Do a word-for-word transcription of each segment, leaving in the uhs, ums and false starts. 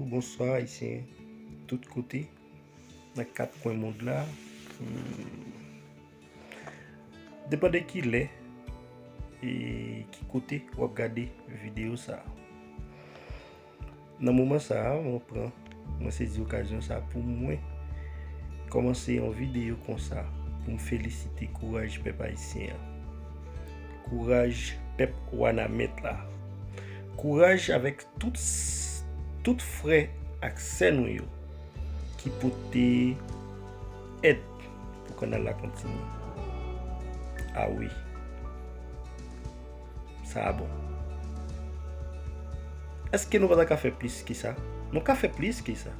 Bonswa Ayisyen tout kote, nan kat kwen mond la. Hmm. Depann de ki lè e ki kote w ap gade videyo sa a. Nan moman sa a, mwen pran, mwen sezi okazyon sa a pou mwen kòmanse yon videyo konsa, pou m felisite kouraj pèp ayisyen an. Kouraj pèp Wanament la. Kouraj avèk tout, tout frè ak sè nou yo ki pote èd pou kanal la kontinye. A wi. Sa a bon. Èske nou pa ta ka fè plis ke sa? Nou ka fè plis ke sa.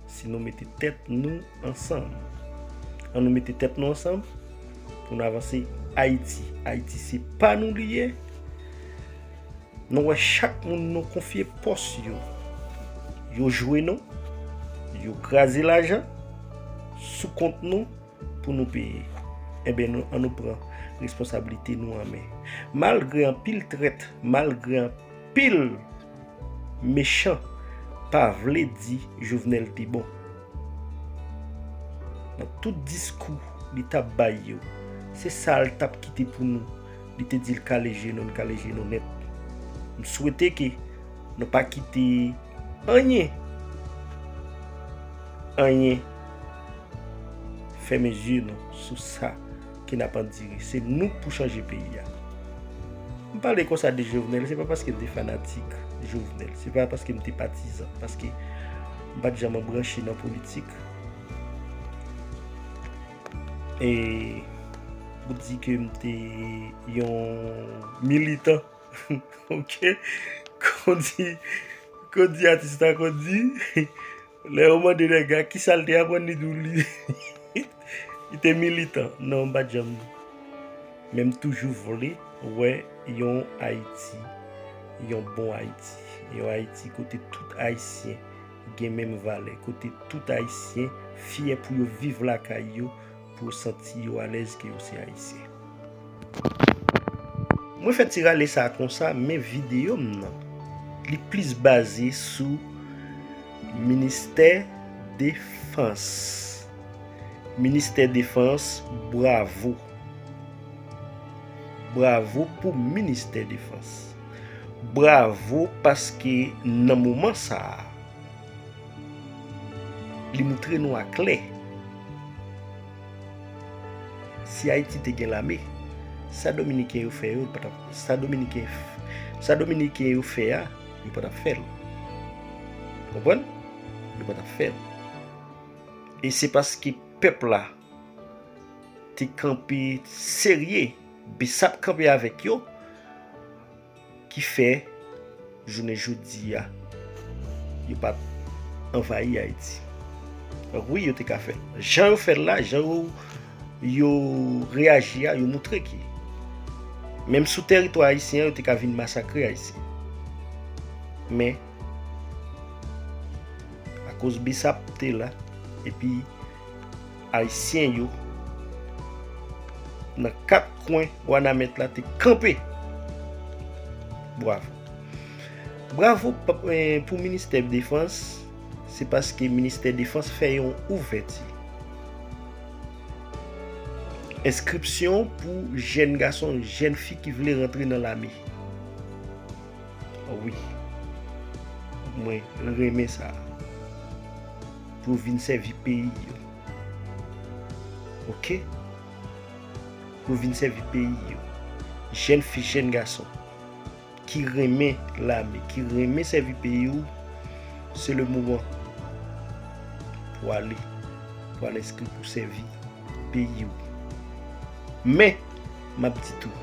Si nou mete tèt nou ansanm. Ann nou mete tèt nou ansanm pou nou avanse Ayiti. Ayiti se pa nou li ye. Nou wè chak moun nou konfye pòs yo. Yo jwe nou. Yo kraze lajan sou kont nou pou nou peye. Enben, nou, ann nou pran responsablite nou an men. Malgre anpil trèt, malgre anpil mechan pa vle di Jovenel te bon. Nan tout diskou li t ap bay yo, se sa l t ap kite pou nou. Li te di l kale je nou, l kale je nou nèt. M swete ke nou pa kite anyen, anyen fèmen zye nou sou sa ki n ap andire. Se nou k pou chanje peyi a. M pale konsa de Jovenel, se pa paske m te fanatik Jovenel, se pa paske m te patizan, paske m pa t janm branche nan politik. E pou di ke m te yon militan, ok? Kon di, kon di atis la, kon di, lè yo mande nèg la kisa l te aprann li, di w li, li te militan. Non, m pa t janm. Men m toujou vle wè yon Ayiti, yon bon Ayiti, yon Ayiti kote tout Ayisyen gen menm valè, kote tout Ayisyen fyè pou yo viv lakay yo, pou yo santi yo alèz ke yo se Ayisyen. Mwen fè ti rale sa konsa, men videyo m nan, li plis baze sou Ministè Defans. Ministè Defans, bravo. Bravo pou Ministè Defans. Bravo paske nan moman sa a, li moutre nou aklè. Si Ayiti te gen lame, sa Dominiken yo fè yo, yo pa t ap, sa Dominiken, sa Dominiken yo fè a, yo pa t ap fè l. Konprann? Yo pa t ap fè l. E se paske pèp la te kanpe serye, BSAP kanpe avèk yo, ki fè jounen jodi a yo pa t anvayi Ayiti. Donk wi, yo te ka fè l. Jan yo fè l la, jan yo, yo reyaji a, yo moutre ke menm sou tèritwa ayisyen an, yo te ka vin masakre Ayisyen. Men, akoz BSAP te la, epi Ayisyen yo nan kat kwen Wanament la te kanpe. Bravo. Bravo pa, eh, pou Ministè Defans, se paske Ministè Defans fè yon ouvèti. Enskripsyon pou jèn gason, jèn fi ki vle rantre nan lame. Wi. Mwen renmen sa. Pou vin sèvi peyi yo. Ok? Pou vin sèvi peyi yo. Jèn fi, jèn gason ki renmen lame, ki renmen sèvi peyi w, se le moman pou ale, pou al enskri pou sèvi peyi w. Men, m ap di tou,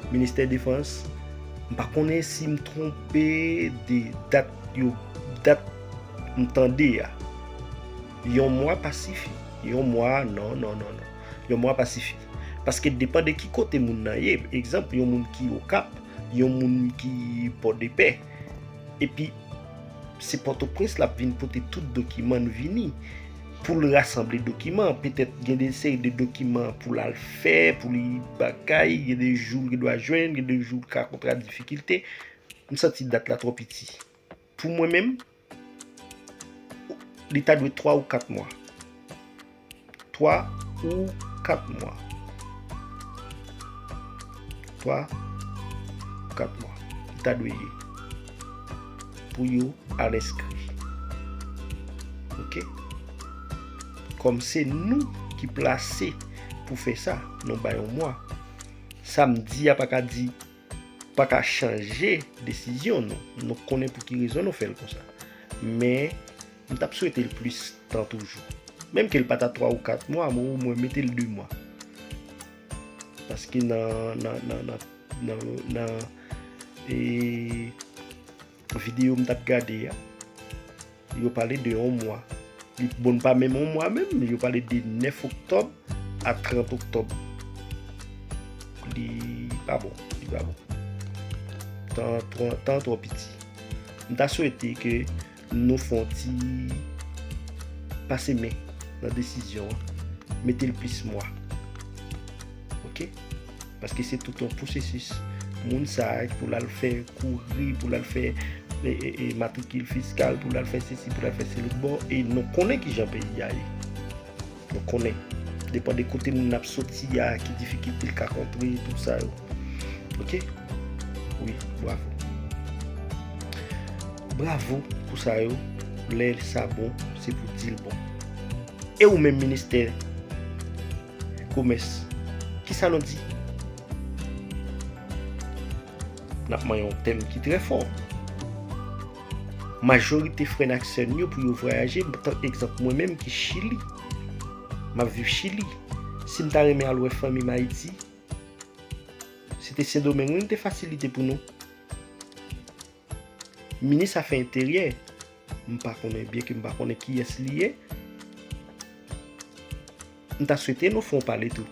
Ministè Defans, m pa konnen si m twonpe de dat yo, dat m tande a. Yon mwa pa sifi. Yon mwa, non, non, non, non. Yon mwa pa sifi. Paske depann de ki kote moun nan ye. Egzanp, yon moun ki Okap, yon moun ki Pòdepè. Epi, se Pòtoprens l ap vin pote tout dokiman l vini pou l rasanble dokiman. Petèt gen de seri de dokiman pou l al fè, pou li bagay, gen de jou l gen dwa jwenn, gen de jou l ka kontra difikilte. M santi dat la twò piti. Pou mwen menm, Li ta dwe twa ou kat mwa. Twa ou kat mwa. Twa ou kat mwa. Li ta dwe ye. Pou yo al enskri. Oke? Kòm se nou ki plase pou fè sa, nou bay yon mwa. Sa m di a pa ka di, pa ka chanje desizyon nou. Nou konnen pou ki rezon nou fè l konsa. Men, m t ap swete l plis tan toujou. Menm ke l pa ta twa ou kat mwa, mwen omwen mete l de mwa. Paske nan, nan, nan, nan, nan, nan, e, videyo m t ap gade a, yo pale de yon mwa. Li, bon, pa menm yon mwa menm, yo pale de nèf oktòb a trant oktòb. Li pa bon, li pa bon. Tan, tan, tan twò piti. M ta swete ke nou fè yon ti pase men nan desizyon an. Mete l plis mwa. Oke? Paske se tout yon pwosesis. Moun sa a pou l al fè kouri, pou l al fè, e, e, e, matrikil fiskal, pou l al fè sesi, pou l al fè se lòt bò, e nou konnen kijan peyi a ye. Nou konnen. Depann de kote moun ap soti a, ki difikilte l ka kontre, tout sa yo. Oke? Wi, bravo. Bravo pou sa yo. Lè sa bon, se pou di l bon. E ou menm ministè komès, kisa nou di? N ap manyen yon tèm ki trè fò. Majorite frè n ak sè n yo pou yo vwayaje, tan egzanp mwen menm ki Chili. M ap viv Chili. Si m ta renmen al wè fanmi m Ayiti, se te Sendomeng wi m te fasilite pou nou. Minis afè enteryè, m pa konnen, byenke m pa konnen kiyès li ye, m ta swete nou fè yon pale tou.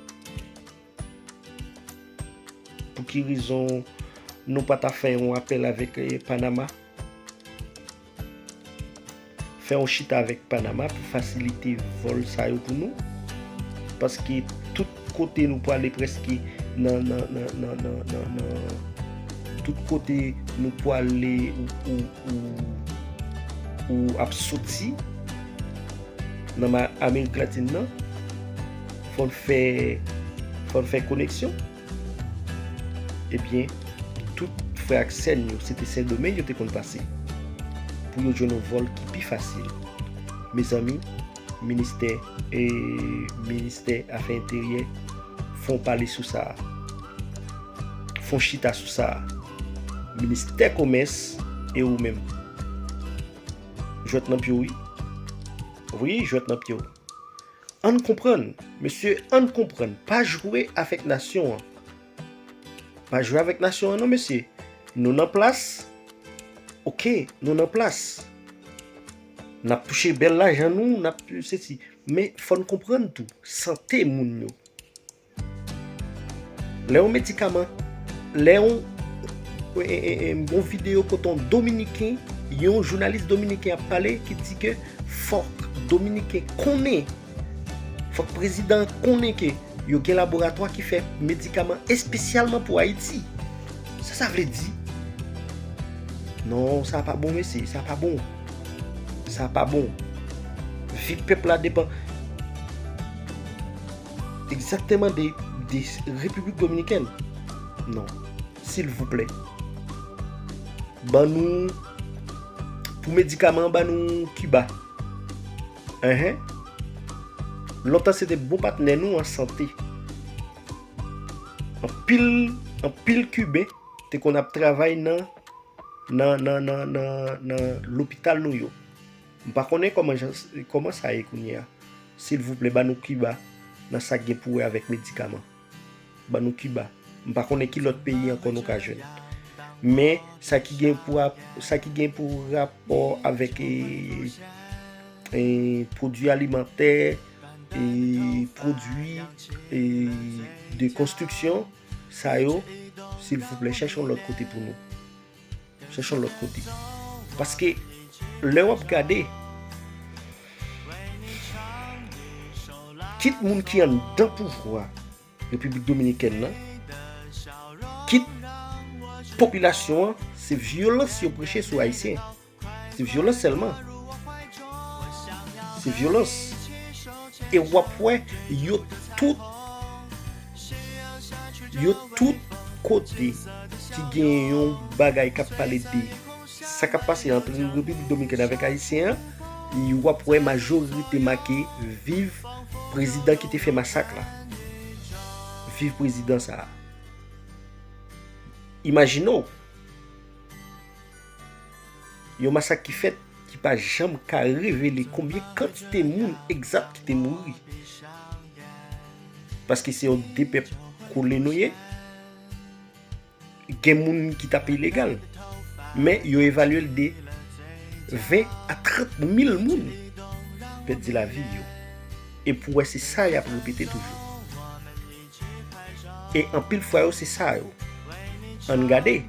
Pou ki rezon nou pa ta fè yon apèl avèk, eh, Panama? Fè yon chita avèk Panama pou fasilite vòl sa yo pou nou. Paske tout kote nou pwale prèske nan, nan, nan, nan, nan, nan, nan, tout kote nou pwale ou, ou, ou, ou ap soti nan ma-, Amerik Latin nan, fò n fè, fò n fè koneksyon. Ebyen, tout frè ak sè n yo, se te Sendomeng yo te konn pase. Pou yo jwenn yon vòl ki pi fasil. Mezanmi, ministè, e, ministè afè enteryè, fè yon pale sou sa a. Fè yon chita sou sa a. Ministè komès e ou menm. Jwèt nan pye w, wi. Wi, jwèt nan pye w. Ann konprann, mesye, ann konprann. Pa jwe avèk nasyon an. Pa jwe avèk nasyon an, non, mesye. Nou nan plas. Oke, nou nan plas. N ap touche bèl lajan nou, n ap sesi. Men, fò n konprann tou, sante moun yo. Lè yon medikaman, lè yon, e, e, e, yon videyo kote yon Dominiken, yon jounalis dominiken ap pale ki di ke fòk Dominiken konnen, fòk prezidan an konnen ke yo gen laboratwa ki fè medikaman espesyalman pou Ayiti. Sa sa vle di? Non, sa pa bon, mesye, sa pa bon. Sa pa bon. Vi pèp la depann egzakteman de, de Repiblik Dominikèn. Non, silvouplè. Ban nou, pou medikaman, ban nou Kiba. Enhen. Lontan se te bon patnè nou an sante. Anpil, anpil Kiben te konn ap travay nan, nan, nan, nan, nan, nan lopital nou yo. M pa konnen kòman jan, kòman sa ye kounye a. Silvouplè, ban nou Kiba nan sa k gen pou wè avèk medikaman. Ban nou Kiba. M pa konnen ki lòt peyi ankò nou ka jwenn. Men, sa ki gen pou ap-, sa ki gen pou rapò avèk, e, e, pwodui alimantè, e, pwodui, e, de konstriksyon, sa yo, silvouplè, chèche yon lòt kote pou nou. Chèche yon lòt kote. Paske, lè w ap gade, kit moun ki anndan pouvwa Repiblik Dominikèn nan, kit popilasyon an, se vyolans yo preche sou Ayisyen. Se vyolans sèlman. se vyolans. E w ap wè, yo tout, yo tout kote ki gen yon bagay k ap pale de sa k ap pase ant Repiblik Dominikèn avèk Ayisyen an, e w ap wè majorite make viv prezidan ki te fè masak la. Viv prezidan sa a. Imajine w, yon masak ki fèt ki pa janm ka revele konbyen kantite moun egzat ki te mouri. Paske se yon de pèp kole nou ye. Gen moun ki t ap ilegal, men yo evalye l de ven a trant mil moun pèdi lavi yo. E pou wè se sa y ap repete toujou. E anpil fwa yo se sa yo. Ann gade.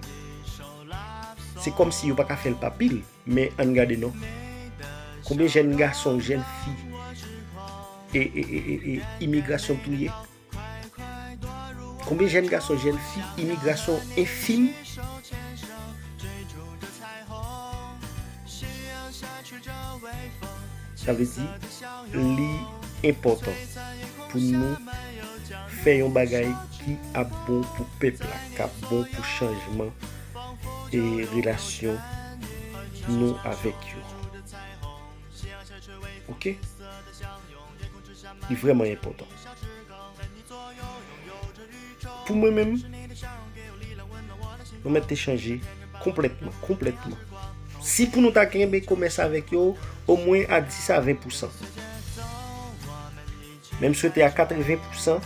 Se kòmsi yo pa ka fè l pa pil, men ann gade non. Konbyen jèn gason, jèn fi e, e, e, e, e imigrasyon touye? Konbyen jèn gason, jèn fi imigrasyon enfim? Sa vle di, li enpòtan pou nou fè yon bagay ki ap bon pou pèp la, k ap bon pou chanjman e relasyon nou avèk yo. Oke? Li vrèman enpòtan. Pou mwen menm, nou mèt te chanje konplètman, konplètman. Si pou nou ta kenbe komès avèk yo, omwen a dis a ven pousan. Men m swete a katreven pousan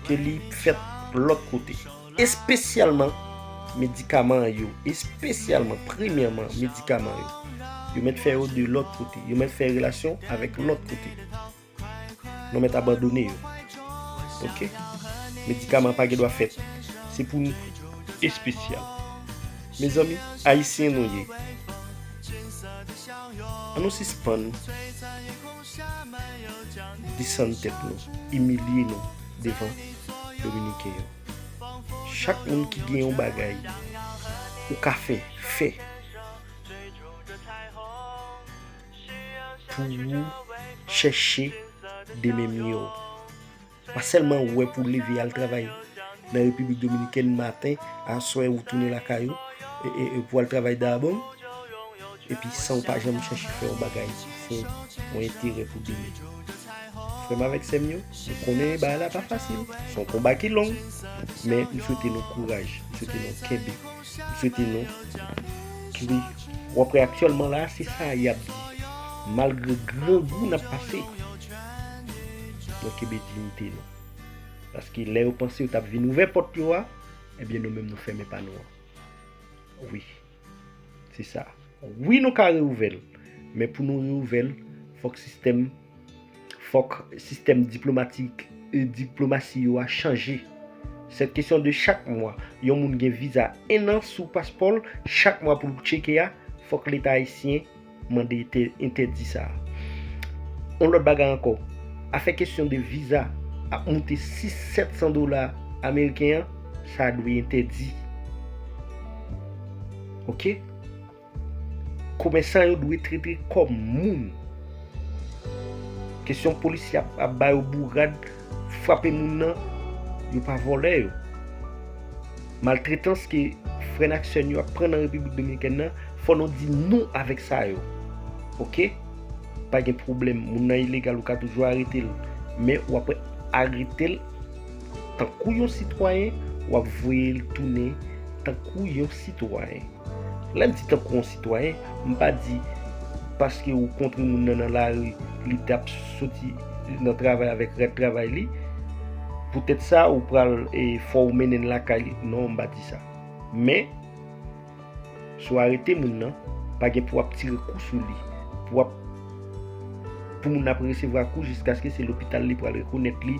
ke li fèt lòt kote. Espesyalman medikaman yo, espesyalman, premyèman, medikaman yo. Yo mèt fè yo de lòt kote. Yo mèt fè relasyon avèk lòt kote. Nou mèt abandone yo. Oke? Medikaman pa gen dwa fèt. Se pou nou espesyal. Mezanmi, Ayisyen nou ye. An nou sispann desann tèt nou, imilye nou devan Dominiken yo. Chak moun ki gen yon bagay ou ka fè, fè. Pou ou chèche demen miyò. Pa sèlman wè pou leve al travay nan Repiblik Dominikèn maten, aswè ou tounen lakay ou, e, e, e pou al travay Dayabong, epi san ou pa janm chèche fè yon bagay pou fè yon enterè pou demen. Frè m avèk sè m yo, nou konnen bagay la pa fasil. Se yon konba ki long, men m swete nou kouraj, m swete nou kenbe. M swete nou ki, w ap wè aktyèlman la, se sa y ap di. Malgre grangou n ap pase, nou kenbe diyite nou. Paske lè yo panse yo t ap vin ouvè pòt yo a, ebyen nou menm nou fèmen pa nou an. Wi. Se sa. Wi, nou ka reouvè l. Men pou nou reouvè l, fòk sistèm Fòk sistèm diplomatik, e, diplomasi yo a chanje. Se kesyon de chak mwa. Yon moun gen viza en an sou paspò l, chak mwa pou l tcheke a, fòk Leta ayisyen mande entè-, entèdi sa a. Yon lòt bagay ankò, afè kesyon de viza ap moute sis, sèt san dola ameriken an, sa dwe entèdi. Oke? Komèsan yo dwe trete kòm moun. Kesyon polisye ap, ap ba yo bourad, frape moun nan, yo pa vòlè yo. Maltretans ke frè n ak sè n yo ap pran nan Repiblik Dominikèn nan, fò nou di non avèk sa yo. Oke? Pa gen pwoblèm, moun nan ilegal, ou ka toujou arete l. Men w ap arete l tankou yon sitwayen, w ap voye l tounen tankou yon sitwayen. Lè m di tankou yon sitwayen, m pa di paske ou kontre moun nan nan lari, li t ap soti nan travay avèk rad travay li, poutèt sa ou pral, e, fò ou mennen l lakay li. Non, m pa di sa. Men, si w arete moun nan, pa gen pou w ap tire kou sou li, pou w ap, pou moun nan ap resevwa kou jiskaske se lopital li pral rekonèt li.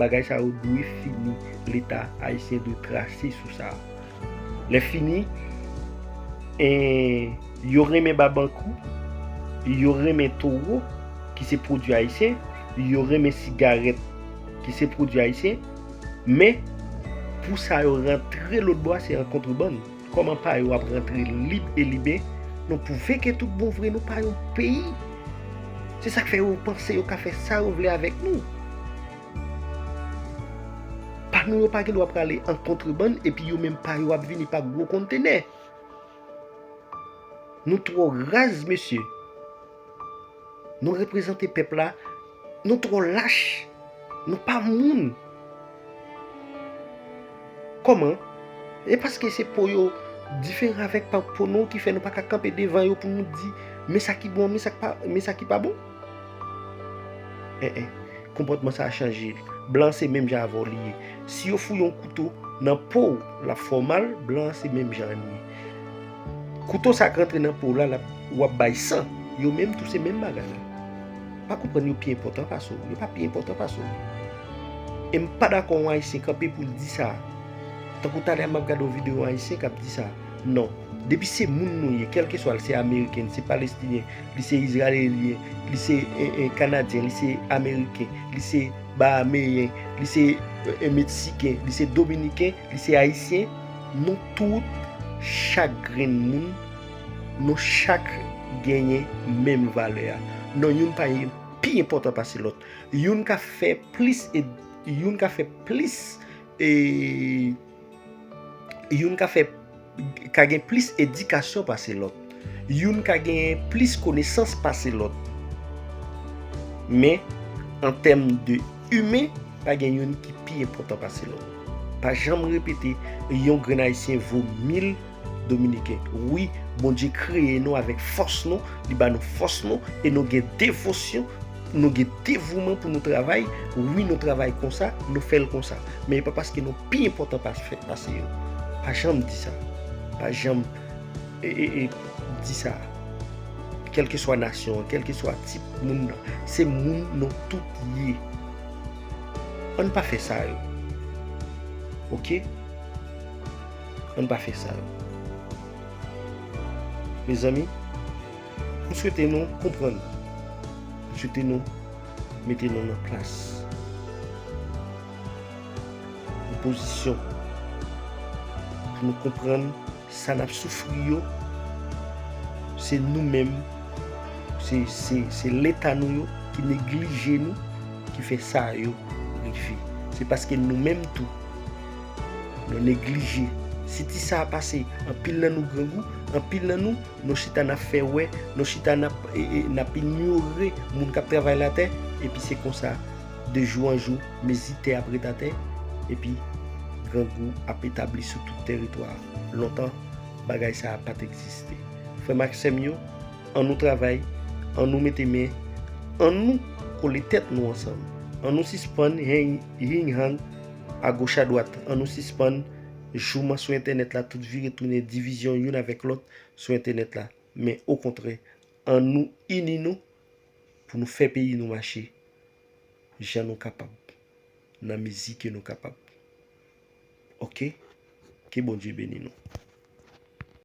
Bagay sa yo dwe fini. Leta ayisyen dwe trase sou sa. Lè fini, e, yo renmen babankou, yo renmen towo, ki se pwodui ayisyen, yo renmen sigarèt, ki se pwodui ayisyen, men pou sa yo rantre lòtbò a, se an kontrebann. Kòman pa yo ap rantre lib e libè? Nou pwouve ke tout bon vre nou pa yon peyi. Se sa k fè yo panse yo ka fè sa yo vle avèk nou. Pa nou yo pa gen dwa prale an kontrebann epi yo menm pa yo ap vini pa gwo kontenè. Nou twò raz, mesye. Nou reprezante pèp la. Nou twò lach. Nou pa moun. Kòman? E paske se po yo diferan avèk pa, po nou ki fè nou pa ka kanpe devan yo pou nou di, men sa ki bon, men sa ki pa, men sa ki pa bon? En, en. Konpòtman sa a chanje. Blan se menm jan avè w li ye. Si yo fouye yon kouto nan po w, l ap fè w mal, blan se menm jan li ye. Kouto sa k rantre nan po w la, l ap, w ap bay san. Yo menm tou se menm bagay la. Pa konprann yo pi enpòtan pase w. Yo pa pi enpòtan pase w. E m pa dakò yon Ayisyen kanpe pou l di sa. Tankou talè a m ap gade yon videyo yon Ayisyen k ap di sa. Non. Depi se moun nou ye, kèlkeswa l se Ameriken, li se Palestinyen, li se Izrayelyen, li se, e, e, Kanadyen, li se Ameriken, li se Bahameyen, li se, e, e, Meksiken, li se Dominiken, li se Ayisyen, nou tout, chak grenn moun, nou chak genyen menm valè a. Non, youn pa pi enpòtan pase lòt. Youn ka fè plis e, youn ka fè plis, e, youn ka fè, ka gen plis edikasyon pase lòt. Youn ka gen plis konesans pase lòt. Men, an tèm de imen, pa gen youn ki pi enpòtan pase lòt. Pa janm repete yon grenn Ayisyen vo mil Dominiken. Wi, Bondye kreye nou avèk fòs nou, li ba nou fòs nou, e nou gen devosyon, nou gen devouman pou nou travay. Wi, nou travay konsa, nou fè l konsa. Men e pa paske nou pi enpòtan pas-, pase yo. Pa janm di sa. Pa janm, e, e, e, di sa. Kèlkeswa nasyon an, kèlkeswa tip moun nan, se moun nou tout ye. Ann pa fè sa yo. Oke? Ann pa fè sa yo. Mezanmi, m swete nou konprann. M swete nou mete nou nan plas, nan pozisyon, pou nou konprann sa n ap soufri yo, se nou menm, se, se, se leta nou yo ki neglije nou, ki fè sa yo rive. Se paske nou menm tou, nou neglije. Si ti sa a pase, anpil nan nou grangou, anpil nan nou, nou chita n ap fè wè, nou chita n ap, e, e, n ap inyore moun k ap travay latè, epi se konsa, de jou an jou, mezi tè ap ret atè, epi grangou ap etabli sou tout tèritwa a. Lontan, bagay sa a pa t egziste. Frè m ak sè m yo, ann nou travay, ann nou mete men, ann nou kole tèt nou ansanm. Ann nou sispann heng, hing hang agoch adwat. Ann nou sispann jouman sou entènèt la, tout vire tounen divizyon youn avèk lòt sou entènèt la. Men okontrè, ann nou ini nou pou nou fè peyi nou mache jan nou kapab, nan mezi ke nou kapab. Oke? Ke Bondye beni nou.